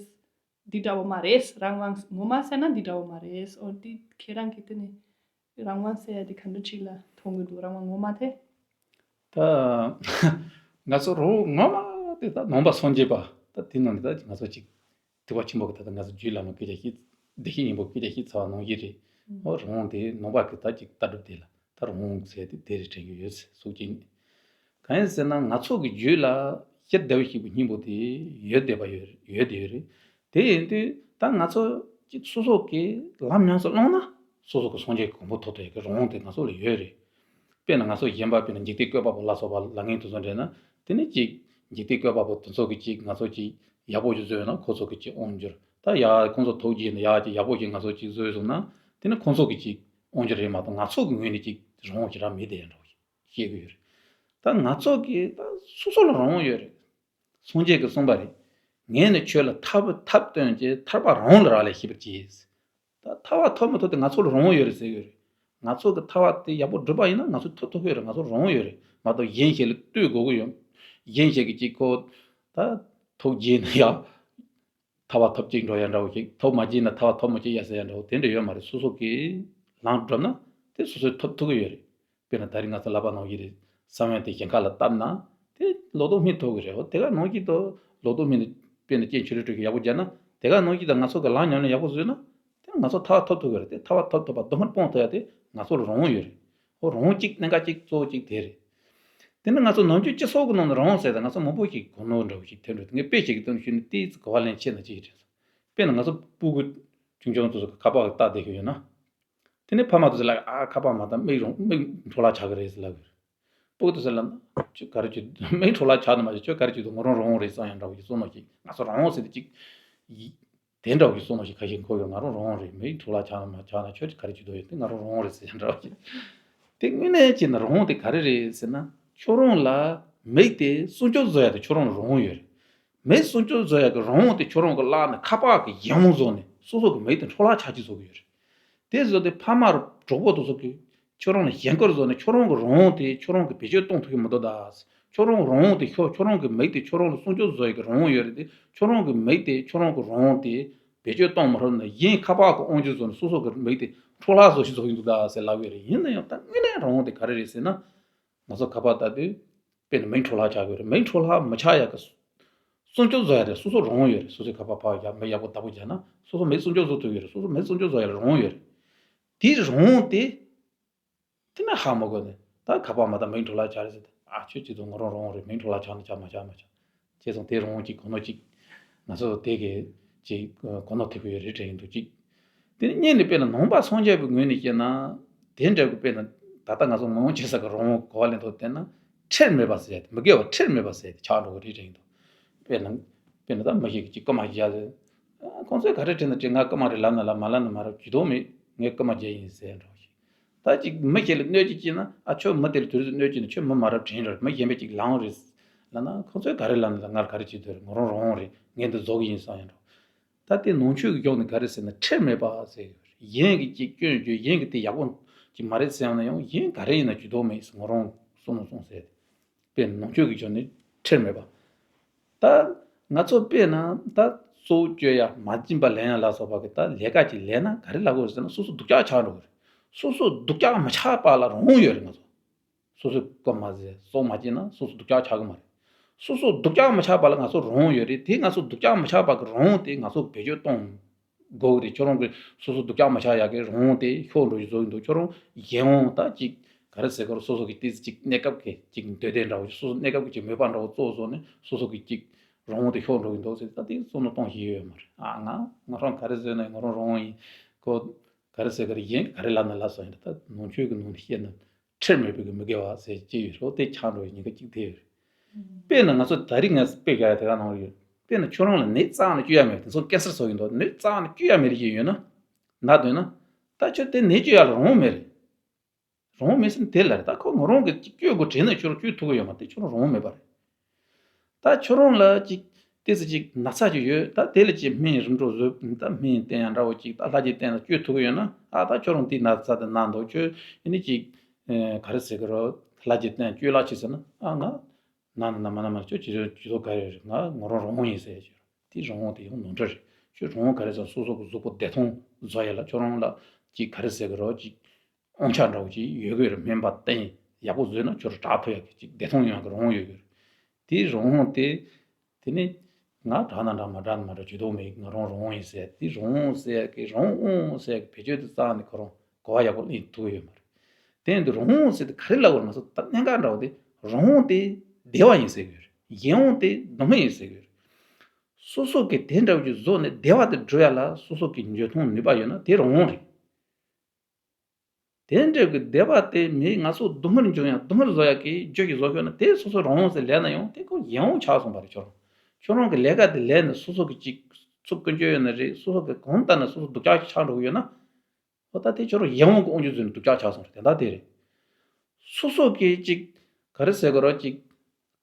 འདི་འདྲ་བོ་མ་རེད། རང་དབང་ངོ་མ་ཟེར་ན་འདི་འདྲ་བོ་མ་རེད། ཨོ་འདི་ཁྱེད་རང་གི་དེ་ནས། རང་དབང་ཟེར་ཡ་དེ་ག་འདྲ་ཅིག་ལ་མཐོང་གི་འདུག་རང་དབང་ངོ་མ་དེ། ད་ང་ཚོ་རང་དབང་ངོ་མ་དེ་ད་ནང་པ་སངས་རྒྱས་པ་ད་དེ་ནང་ནས་ད་ང་ཚོ་ཅིག་ཐེག་པ་ཆེན་པོ་གི་ད་ད་ང་ཚོ་རྒྱུད་བླ་མ་སྐད་ཆ་བཤད་བདེ་གཤེགས་སྙིང་པོ་སྐད་ཆ་བཤད་ཚར་བ་ནང་བཞིན་རེད། ཨོ་རང་དབང་དེ་ནང་པ་གི་ད་ཅིག་ལྟ་གྲུབ་དེ་ལ་ད་རང་དབང་ཟེར་དེ་དེ་རེད་དྲན་གྱི་ཡོད་ཟེར་གསུངས་ཀྱིན། གང་ཡིན་ཟེར་ན་ང་ཚོ་གི་རྒྱུད་ལ་ཡིད་བདེ་བར་གཤེགས་པའི་སྙིང་པོ་དེ་ཡོད་བསྡད་པ་ཡོད་ཡོད་བསྡད་ཡོད་རེད། དེ་ཡིན་དུས་ད་ང་ཚོ་གཅིག་སོ་སོ་གིས་ལམ་ཉམས་སུ་བླངས་ན་སོ་སོ་གི་སངས་རྒྱས་ཀྱི་གོ་འཕང་ཐོབ་ཐུབ་ཡག་གི་རང་དབང་དེ་ང་ཚོ་ལ་ཡོད་རེད། དཔེར་ན་ང་ཚོ་གཞན་པ་དཔེར་ན་འཇིག་རྟེན་བཀོད་པ་པོ་ལ་སོགས་པ་ལ་ངན་དུ་བཟོ་འདྲེན་ན་དེ་ནི་གཅིག་འཇིག་རྟེན་བཀོད་པ་པོ་དེ་ཚོ་གི་གཅིག་ང་ཚོ་གཅིག་ཡག་པོ་ཞིག་བཟོས་ན་ཁོ་ཚོ་གི་གཅིག་དབང་སྒྱུར། ད་ཡག་ཁོ་ཚོ་ཐུགས་རྗེ་ནས་ཡག་ཅིག་ཡག་པོ་ཞིག་ང་ཚོ་གཅིག་བཟོས་སོང་ན་དེ་ནི་ཁོ་ཚོ་གི་གཅིག་དབང་སྒྱུར་རེད་མ་གཏོགས་ང་ཚོ་གི་ངོས་ནས་གཅིག་རང་དབང་ཞེ་དྲག་མེད་དེ་འདྲ་བོ་ཞིག་བཤད་ཀྱི་ཡོད་རེད། ད་ང་ཚོ་གིས་ད་སོ་སོ་ལ་རང་དབང་ཡོད་རེད། སངས་རྒྱས་ཀྱིས་གསུངས་པ་རེད། ངས་ནི་ཁྱོད་ལ་ཐར་པ་ཐབས་སྟོན་ཅིང་ཐར་པ་རང་ལ་རག་ལས་ཤེས་པར་གྱིས། ད་ཐར་པ་ཐོབ་མི་ཐོབ་དེ་ང་ཚོ་ལ་རང་དབང་ཡོད་རེད་ཟེར་གྱི་ཡོད་རེད། ང་ཚོ་གི་ཐར་པ་དེ་ཡག་པོ་བསྒྲུབས་པ་ཡིན་ན་ང་ཚོ་ཐོབ་ཐུབ་ཀྱི་ཡོད་རེད། ང་ཚོ་རང་དབང་ཡོད་རེད་མ་གཏོགས་གཞན་ཞིག་ལ་ལྟོས་དགོས་ཀྱི་ཡོད། གཞན་ཞིག་གིས་ཅིག་ཁོ་ད་ཐུགས་རྗེ་ནས་ཡག་ཐར་པ་ཐོབ་ཅིག་འགྲོ་ཡ་འདྲ་བོ་ཞིག་ཐོབ་མ་བྱས་ན་ཐར་པ་ཐོབ་མ་བྱས་ཡ་ཟེར་ཡ་འདྲ་བོ་དེ་འདྲ་ཡོད་མ་རེད། སོ་སོ་གིས་ལམ་བསྒྲུབས་ན་དེ་སོ་སོས་ཐོབ་ཐུབ་ཀྱི་ཡོད་རེད། དཔེར་ན་ད་རིང་ང་ཚོ་ལབ་པ་ནང་བཞིན་རེད། ས་བོན་དེ་ཞིང་ཁ་ལ་བཏབ་ན་དེ་ལོ་ཏོག་སྨིན་ཐུབ་ཀྱི་རེད། འོ་དེ་ག་ནང་བཞིན་དུ་ལོ་ཏོག་སྨིན་ནས་དཔེར་ན་རྐྱེན་ཆུ་ལུད་སྤྲོད་ཀྱི་ཡག་པོ་སྦྱར་ན་དེ་ག་ནང་བཞིན་དུ་ང་ཚོ་གི་ལམ་ཉམས་ལེན་ཡག་པོ་བཟོས་ན་དེ་ང་ཚོ་ཐར་པ་ཐོབ་ཐུབ་ཀྱི་རེད། དེ་ཐར་པ་ཐོབ་ཐུབ་པ་སྡུག་བསྔལ་སྤོང་ཐུབ་ཡ་དེ་ང་ཚོ་ལ་རང་དབང་ཡོད་རེད། འོ་རང་དབང་གཅིག་གནད་འགག་གཅིག་གཙོ་བོ་གཅིག་དེ་རེད། དེ་ནི་ང་ཚོ་ནམ་རྒྱུན་སྤྱི་ཚོགས་ཀྱི་ནང་ནས་རང་དབང་ཟེར་ད་ང་ཚོ་མང་པོ་ཞིག་གོ་ནོར་འདྲ་བོ་ཞིག་ཐོན་འགྲོ། དེ་ངས་དཔེ་ཞིག་གི་སྟེང་ཞུས་ནས་ཏིས་གོ་བ་ལེན་ཆེ་ན་ཅིག་རེད། དཔེར་ན་ང་ཚོ་སྤུ་གུ་ཆུང་ཆུང་དེ་ཚོ་ཁ་པར་བལྟ་བསྡད་ཀྱི་ཡོད་ན། དེ་ནས་ཕ་མ་དེ་ཚོ་ལ་ཨ་ཁ་པར་མ་བལྟ་མིག་རུང་མིག་འཕྲོ་བརླག་ཆགས་ཀྱི་རེད་ཟེར་ལབ་ཀྱི་རེད། སྤུ་གུ་དེ་ཚོ་ལ་ཁྱོད་ག་རེ་བྱེད་མིག་འཕྲོ་བརླག་ཆགས་ནི་མ་གཞི་ཁྱོད་ག་རེ་བྱེད་འདུག་ང་རང་རང་དབང་རེད་བསམ་ཡང་འདྲ་བོ་ཞིག་བསམ་མ་ཞིག་ང་ཚོ་རང་དབང་ཟེར་དེ་ཅིག་ཡིད་ དེ་འདྲ་བའི་གསུང་ནང་བཞིན་ཁ་ཤས་འཁོར་ཡོད། ང་རང་རང་དབང་རེད། མིའི་འཕྲོ་བརླག་ཆགས་ན་མ་ཆགས་ན་ཁྱོད་ཀྱིས་ག་རེ་བྱེད་འདོད་ཡོད། དེ་ང་རང་རང་དབང་རེད་ཟེར་ཡ་འདྲ་བ་ཞིག་དེ་དངོས་གནས་བྱས་ན་རང་དབང་དེ་ག་རེ་རེད་ཟེར་ན། ཁྱོད་རང་ལ་མིག་དེ་སྲུང་སྐྱོབ་བཟོ་ཡ་དེ་ཁྱོད་རང་ལ་རང་དབང་ཡོད་རེད། མིག་སྲུང་སྐྱོབ་བཟོ་ཡ་གི་རང་དབང་དེ་ཁྱོད་རང་གི་བརླག་ནས་ཁ་པར་གི་ཡིག་རྨོངས་བཟོས་ནས་སོ་སོ་གི་མིག་དེ་འཕྲོ་བརླག་ཆགས་ཀྱི་བཟོ་གི་ཡོད་རེད། དེ་བཟོ་དེ་ཕ་མ་གྲོགས་པོ་དེ་ཚོ་གིས་ཁྱོད་རང་ལ་གཞན་སྐུལ་བཟོས་ནས་ཁྱོད་རང་གི་རང་དབང་དེ་ཁྱོད་རང་གིས་བེད་སྤྱོད་གཏོང་ཐུབ་ཀྱི་མི་འདུག་ད། ཁྱོད་རང་རང་དབང་དེ་ཤོར། ཁྱོད་རང་གི་མིག་དེ་ཁྱོད་རང་ལ་སྲུང་སྐྱོབ་བཟོ་ཡ་གི་རང་དབང་ཡོད་རེད་དེ། ཁྱོད་རང་གི་མིག་དེ་ཁྱོད་རང་གི་རང་དབང་དེ་བེད་སྤྱོད་གཏོང་མ་ཐུབ་ན་གཞན་ཁ་པར་གི་དབང་སྒྱུར་བཟོས་ནས་སོ་སོ་གི་མིག་དེ་འཕྲོ་བརླག་བཟོ་ཞིག་བཟོ་གི་འདུག་ད་ཟེར་ལབ་ཡོད་རེད། ཡིན་ན་ཡང་ད་དངོས་གནས་རང་དབང་དེ་ག་རེ་རེད་ཟེར་ན། ང་ཚོ་ཁ་པར་ལྟ་དུས་དཔེར་ན་མིག་འཕྲོ་བརླག་ཆགས་ཀྱི་ཡོད་རེད། མིག་འཕྲོ་བརླག་མི་ཆགས་ཡ་གི་སྲུང་སྐྱོབ་བཟོ་ཡ་དེ་སོ་སོ་རང་དབང་ཡོད་རེད། སོ་སོའི་ཁ་པར་ཕར་རྒྱག་མིག་ཡག་པོ་བདག་པོ་རྒྱག་ན་སོ་སོ་མིག་སྲུང་སྐྱོབ་བཟོ་ཐུབ་ཡོད་རེད། སོ་སོ་མིག་སྲུང་སྐྱོབ་བཟོ་ཡ་ལ་རང་དབང་ཡོད་རེད། དེའི་རང་དབང་དེ་དེ་ནས་ཧ་མ་གོ་ནས་ད་ཁ་པར་མ་བཏང་མིག་འཕྲོ་བརླག་ཆགས་རེད་ཟེར་ཏེ། ཨ་ཁྱོད་ཅི་ཐུབ་ང་རང་རང་དབང་རེད། མིག་འཕྲོ་བརླག་ཆགས་ན་ཆགས། མ་ཆགས་མ་ཆགས། བྱས་ཙང་དེ་རང་དབང་གཅིག་གོ་ནོར་གཅིག་ང་ཚོ་དེ་གི་གཅིག་གོ་ནོར་ཐེབས་ཀྱི་ཡོད་རེད་དྲན་གྱི་འདུག་གཅིག་དེ་ནས་གཉིས་ནས་དཔེར་ན་ནང་པ་སངས་རྒྱས་པའི་ངོས་ནས་བཤད་ན། དེ་འདྲ་གི་དཔེར་ན་ད་ལྟ་ང་ཚོ་ངོ་ཡོང་བྱེད་ས་གི་རང་དབང་གོ་བ་ལེན་ཐོག་བལྟས་ན། ཁྲེལ་མེད་པ་ཟེར་ཡ་དེ་མི་དགེ་བ་ཁྲེལ་མེད་པ་ཟེར་ཡ་དེ་ཆགས་འགྲོ་གི་རེད་དྲན་གྱི་འདུག་དཔེར་ན་དཔེར་ན་ད་མི་ཞིག་གིས་ཅིག་རྐུ་མ་བརྒྱབ་ཟེར། ཁོང་ཚོས་ག་རེ་དྲན་ན་དྲན། ང་རྐུ་མ་རེད་ལབ་ན་ལབ། མ་ལབ་ན་མ་ལབ། ཇུས་གཏོགས་མེད། ངས་རྐུ་མ་བརྒྱབ་ཡིན་ཟེར་འགྲོ་ཞིག་ད་ཅིག་མི་གཞན་ལ་གནོད་སྐྱེལ་སྐྱེལ་ན། ཨ་ཁྱོད་མི་དེ་ལ་དུས་རེ་གནོད་སྐྱེལ་ནས་ཁྱོད་མི་མ་རབས་དྲན་རེད། མི་གཞན་པས་ཅིག་ལངས་རེད་ལབ་ན། ཁོང་ཚོས་ག་རེ་ལབ་ན་ལབ། ང་ལ་ག་རེ་བྱེད་འདོད་རེད། ང་རང་རང་དབང་རེད། ངས་འདི་བཟོ་གི་ཡིན་བསམ་ཡིན་འགྲོ། ད་དེ་ནང་ཆོས་ཀྱི་ཕྱོགས་ནས་ག་རེ་ཟེར་ན་ཁྲེལ་མེད་པ་ཟེར་གྱི་ཡོད་རེད། གཞན་གྱིས་ཅིག་སྐྱོན་བརྗོད། གཞན་གྱིས་དེ་ཡག་པོ་ཅིག་མ་རེད་ཟེར་ཡང་ན་ཡང་གཞན་ག་རེ་ཡིན་ན་ཇུས་གཏོགས་མེད། ང་རང་གསུང་ན་གསུང་ཟེར་ཏེ། དཔེར་ན་ནང་ཆོས་ཀྱི་ཕྱོགས་ནས་ཁྲེལ་མེད་པ། ད་ང་ཚོ་དཔེར་ན་ད་སྲོག་གཅོད་ཡ། མ་བྱིན་པ་ལེན་ཡ་ལ་སོགས་པ་གི་ད་ལས་ཀ་ཅིག་ལས་ན་ག་རེ་ལབ་དགོས་ཟེར་ན། སོ་སོ་སྡུག་ཅག་ཆགས་འགྲོ་གི་རེད། སོ་སོ་སྡུག་ཅག་མ་ཆགས་པ་ལ་རང་དབང་ཡོད་རེད་ང་ཚོ། སོ་སོས་རྐུ་མ་བྱས། སྲོག་མ་བཅད་ན་སོ་སོ་སྡུག་ཅག་ཆགས་གི་མ་རེད། སོ་སོ་སྡུག་ཅག་མ་ཆགས་པ་ལ་ང་ཚོ་རང་དབང་ཡོད་རེད། དེ་ང་ཚོ་སྡུག་ཅག་མ་ཆགས་པ་གི་རང་དབང་དེ་ང་ཚོ་བེད་སྤྱོད་གཏོང་དགོས་ཀྱི་རེད། ཁྱོད་རང་གི་སོ་སོ་སྡུག་ཅག་མ་ཆགས་ཡག་གི་རང་དབང་དེ་ཤོར་འགྲོ་ཡི་བཟོ་གི་འདུག་ཁྱོད་རང་གཞན་དབང་ད་ཅིག་ག་རེ་ཟེར་དགོས་རེད། སོ་སོ་གི་ཏོག་ཙམ་ཅིག་གནས་སྐབས་ཀྱི་ཅིག་འདོད་དོན་འདྲ་བོ། སོ་སོ་གནས་སྐབས་ཀྱི་ཅིག་མོས་པ་འདྲ་བོ་གཙོ་བོ་བཟོ་ནས་སོ་སོ་གི་ཅིག་རང་དབང་དེ་ཤོར་འགྲོ་གི་འདུག་ཟེར། ད་དེ་བསམ་བློ་གཏོང་ཤེས་ཡོད་མ་རེད། ཨ་ང་ང་རང་ག་རེ་བཟོས་ན་ང་རང་རང་དབང་ཡིན། ཁོ་ག་རེ་ཟེར་གི་རེད། གཞན་ག་རེ་ལབ་ན་ལབ་སོང་ཡིན། ད་ནང་ཆོས་ཀྱི་ནང་དུ་བཤད་ན་ཁྲེལ་མེད་པའི་གི་མི་དགེ་བ་ཟེར་ཅིག་ཡོད་རེད། དེ་ཆགས་འགྲོ་བའི་ཉེན་ཁ་གཅིག་དེ་ཡོད་རེད། དཔེར་ན་ང་ཚོ་ད་རེས་ངས་དཔེ་བཞག་ཡ་དེ་ག་ནང་ཡོད། དཔེར་ན་ཁྱོད་རང་ལ་ནད་རྩ་བ་ནས་བཅོས་ཡ་མེད། དེ་ཚོ་ཀེན་སར་སོགས་ཡིན་འདུག་ནད་རྩ་བ་ནས་བཅོས་ཡ་མེད་རེ་ཞིག་ཡོད་ན། ན་འདོད་ན། ད་ཁྱོད་དེ་ནད་བཅོས་ཡ་ལ་རང་དབང་མེད་རེད། རང་དབང་མེད་ཟེར་ན་དེ་ལ་རེད། ད་ཁོ་ང་རང་གིས་བཅོས་དགོས་དྲན་ན་ཁྱོད་རང་བཅོས་ཐུབ་ཀྱི་ཡོད་མ་རེད། ཁྱོད་རང་རང་དབང་མེད་པ་རེད། ད་ཁྱོད་རང་ལ་ཅིག་ཏོག་ཙམ་ཅིག་ན་ཚ་ཅིག་ཡོད། ད་དེ་ལ་ཅིག་སྨན་རིམ་གྲོ་བཟོས། ད་སྨན་བསྟེན་ཡ་འདྲ་བོ་ཅིག་ད་ལྷ་གཅིག་བསྟེན་ན་བཅོས་ཐུབ་ཀྱི་ཡོད་ན། ཨ་ད་ཁྱོད་རང་དེ་ན་ཚ་དེ་ན་འདུག་ཁྱོད་ཨ་ནི་ཅིག་ཨེ་ག་རེ་ཟེར་གི་རོ། ལྷ་གཅིག་བསྟེན་བཅོས་ལགས་ཅིག་ཟེར་ན། ཨ་ང་ན་ན་ན་མ་ན་མ་ཁྱོད་ཅི་ཟེར་ཅི་ཟེར་ག་རེ་རེད། ང་ང་རང་རང་དབང་ཡིན་ཟེར་ཡ་ཅིག་རོ། དེ་རང་དབང་དེ་ཡང་ནོར་འཁྲུལ་རེད། ཁྱོད་རང་དབང་ག་རེ་ཟེར། སོ་སོ་གི་གཟུགས་པོ་བདེ་ཐང་བཟོ་ཡ་ལ་ཁྱོད་རང་ལ་ཅིག་ག་རེ་ཟེར་གི་རོ། ཅིག་དབང་ཆ་འདྲ་བོ་ཅིག་ཡོད་དགོས་རེད། སྨན་པ་བསྟེན་ཡག་པོ་བཟོས་ན་ཁྱོད་རང་དྲག་ཐུབ་ཡག་གི་ཅིག་བདེ་ཐང་ཡོང་ཡག་གི་རང་དབང་ཡོད་དགོས་རེད། དེ་རང་དབང་དེ། དེ་ནི་ང་དྲག་ན་དྲག་མ་དྲག་ན་མ་དྲག་ཇུས་གཏོགས་མེད། ང་རང་རང་དབང་ཡིན་ཟེར། དེ་རང་དབང་ཟེར་ཡག་གི་རང་དབང་ཟེར་ཡག་གི་བེད་སྤྱོད་དེ་རྩ་ནས་ཁོ་རང་གོ་བ་ཡག་པོ་ལེན་ཐུབ་ཡོད་མ་རེད། དེ་ཡིན་དུས་རང་དབང་ཟེར་དེ་ག་རེ་ལབ་དགོས་རེད། ང་ཚོ་ད་གནད་འགག་འདྲ་བོ་དེ། རང་དབང་དེ་བདེ་བ་ཡིན་ཟེར་གི་ཡོད་རེད། གཞན་དབང་དེ་སྡུག་བསྔལ་ཡིན་ཟེར་གི་ཡོད་རེད། སོ་སོ་གི་དེ་འདྲ་བོ་ཅིག་བཟོས་ནས་བདེ་བ་དེ་སྒྲུབ་ཡ་ལ་སོ་སོ་གི་འཇོན་ཐང་ནུས་པ་ཡོད་ན་དེ་རང་དབང་རེད། དེ་འདྲ་གི་བདེ་བ་དེ་མེད། ང་ཚོ་སྡུག་བསྔལ་འབྱུང་ཡ་སྡུག་བསྔལ་བཟོ་ཡ་གི་རྒྱུ་ཞིག་བཟོ་ཤོག་ན་དེ་སོ་སོ་རང་དབང་ཟེར་ལབ་ན་ཡང་དེ་ཁོ་གཞན་དབང་ཆགས་སོང་བ་རེད། ཁྱོད་རང་ཁྱོད་རང་གི་ལས་ཀ་དེ་ལས་ནས་སོ་སོ་གི་ཅིག་ཚུར་ཀུན་སྤྱོད་ཡོད་ན་རེད། སོ་སོ་གི་གང་ལྟར་ན་སོ་སོ་སྡུག་ཅག་ཅིག་ཆགས་འགྲོ་གི་ཡོད་ན། འོ་ད་དེ་ཁྱོད་རང་གཞན་དབང་གི་དབང་སྒྱུར་བཟོས་ནས་སྡུག་ཅག་ཆགས་སོང་རེད། དེ་ད་དེ་རེད། སོ་སོ་གི་ཅིག་ག་རེ་ཟེར་དགོས་རེད། ཅིག་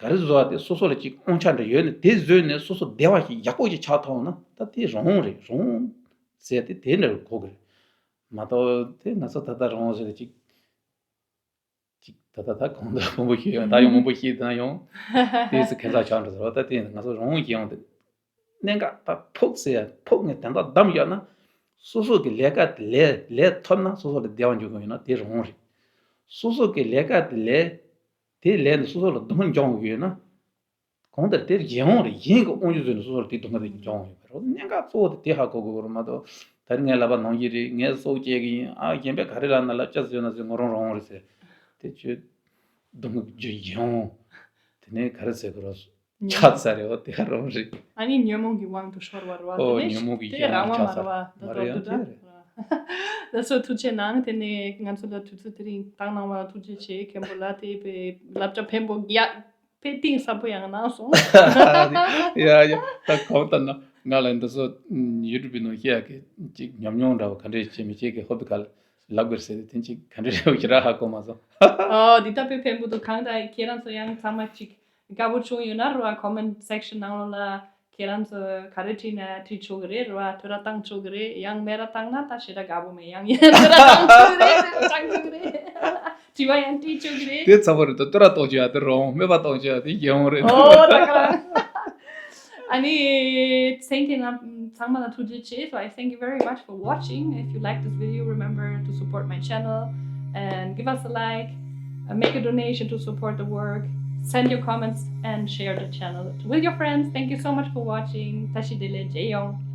ག་རེ་བཟོ་བ་དེ་སོ་སོ་ལ་ཅིག་དབང་ཆ་འདྲ་ཡོད་ནས་དེ་བཟོས་ནས་སོ་སོ་བདེ་བ་ཞིག་ཡག་པོ་ཞིག་ཆགས་ཐུབ་ན་ད་དེ་རང་དབང་རེད། རང་དབང་ཟེར་དེ་དེ་འདྲ་གོ་གི་རེད་མ་གཏོགས། དེ་ང་ཚོ་ད་ལྟ་རང་དབང་ཟེར་ཅིག་ཅིག་ད་ལྟ་ད་གང་ལྟར་མང་པོ་ཞིག་ཡོང་། ད་ཡང་མང་པོ་ཞིག་ད་ཡང་དེ་སུ་ཁེ་ཚ་ཆགས་འགྲོ་ཟེར་བ། ད་དེ་ང་ཚོ་རང་དབང་ཞིག་ཡོང་དེ། གནད་འགག་ད་ཕོག་ཟེར་ཡ་ཕོག་ངས་དན་རྟགས་བདམས་བཞག་ན། སོ་སོ་གི་ལས་ཀ་དེ་ལས་ལས་ཐུབ་ན་སོ་སོ་ལ་བདེ་བ་འབྱུང་གི་ཡོད་ན་དེ་རང་དབང་རེད། སོ་སོ་གི་ལས་ཀ་དེ་ལས་དེ་ལས་ནས་སོ་སོ་ལ་སྡུག་བསྔལ་འབྱུང་གི་ཡོད་ན། གང་ལྟར་དེ་གཞན་དབང་རེད། གཞན་གྱི་དབང་སྒྱུར་བཟོས་ནས་སོ་སོ་ལ་དེ་སྡུག་བསྔལ་དེ་འབྱུང་གི་ཡོད་པ་རེད། གནད་འགག་གཙོ་བོ་དེ་དེ་ཧ་གོ་དགོས་རེད་མ་གཏོགས། ད་རེས་ངས་ལབ་པ་ནང་བཞིན་རེད། ངས་སྲོག་བཅད་གི་ཡིན། ཨ་གཞན་པས་ག་རེ་ལབ་ན་ལབ། ཅི་ཟེར་ན་ཟེར། ང་རང་རང་དབང་རེད་ཟེར། དེ་ཁྱོད་སྡུག་བསྔལ་གྱི་རྒྱུ་གཞན་དབང་། དེ་ནས་ག་རེ་ཟེར་དགོས་རེད། ཆགས་ཚར་རེད། འོ་དེ་ག་རང་རེད། ཨ་ནི་ཉོན་མོངས་ཀྱི་དབང་དུ་ཤོར་བ་རེད་བ། ཨོ་དེ་ནས་ཉོན་མོངས་ཀྱི་དེ་རང་དབང་མ་རེད་བ། ད་མ་རེད་ཡ། དེ་རེད། ལགས་སོ། ཐུགས་རྗེ་གནང་། དེ་ནས་ང་ཚོ་ལ་དུས་ཚོད་དེ་རིང་བཏང་གནང་བ་ཐུགས་རྗེ་ཆེ། མཁན་པོ་ལགས། དེ་བས་བསླབ་བྱ་ཕན་པོ་ཡག་དཔེ་གཏིང་ཟབ་པོ་ཡང་གནང་སོང་། ཡ་ཡ། ད་གང་ལྟར་ན་ ང་ལ་འདི་ཚོ་ཡུ་ཊུབ་པའི་ནང་བཤད་ཡག་གི་ཅིག་ཉམས་མྱོང་འདྲ་བ་ག་འདྲས་བྱེད་མི་བྱེད་ཀྱི་ཧོ་བི་ག་ལ་ལབ་དགོས་ཟེར་ཏེ་དེ་ཅིག་ག་འདྲས་རེད་ཞེ་དྲག་ཧ་གོ་མ་སོང་། ཨོ་འདི་ལྟ་བུའི་ཕན་པོ་འདུག་གང་ལྟར་ཁྱེད་རང་ཚོ་ཡང་ཚང་མ་ཅིག་དགའ་པོ་བྱུང་ཡོད་ན་རེད་བ། ཀོ་མེན་ཊི་སེག་ཤན་ནང་ལོགས་ལ་ཁྱེད་རང་ཚོ་ག་རེ་བྲིས་ན་བྲིས་ཆོག་གི་རེད་རེད་བ། བསྟོད་ར་བཏང་ཆོག་གི་རེད། ཡང་སྨད་ར་བཏང་ན་ད་ཞེ་དྲག་དགའ་པོ་མེད། ཡང་ཡིན་ན་བསྟོད་ར་བཏང་ཆོག་གི་རེད། དྲང་ཆོག་གི་རེད། དྲི་བ་ཡང་དྲིས་ཆོག་གི་རེད། དེ་ཚ་པོ་རེད་དོ། བསྟོད་ར་གཏོང་ཆོག་ཡ་དེ་རོང་། སྨད་པ་གཏོང་ཆོག་ཡ་དེ་རྒྱལ་ཡོང་རེད། ཨོ་ད་ག་རང་། ཨ་ནི་ཚང་མ་ལ་ཐུགས་རྗེ་ཆེ། So I thank you very much for watching. If you like this video, remember to support my channel and give us a like, uh, make a donation to support the work, send your comments and share the channel with your friends. Thank you so much for watching. ད་ཤི་བདེ་ལེགས། མཇལ་ཡོང་།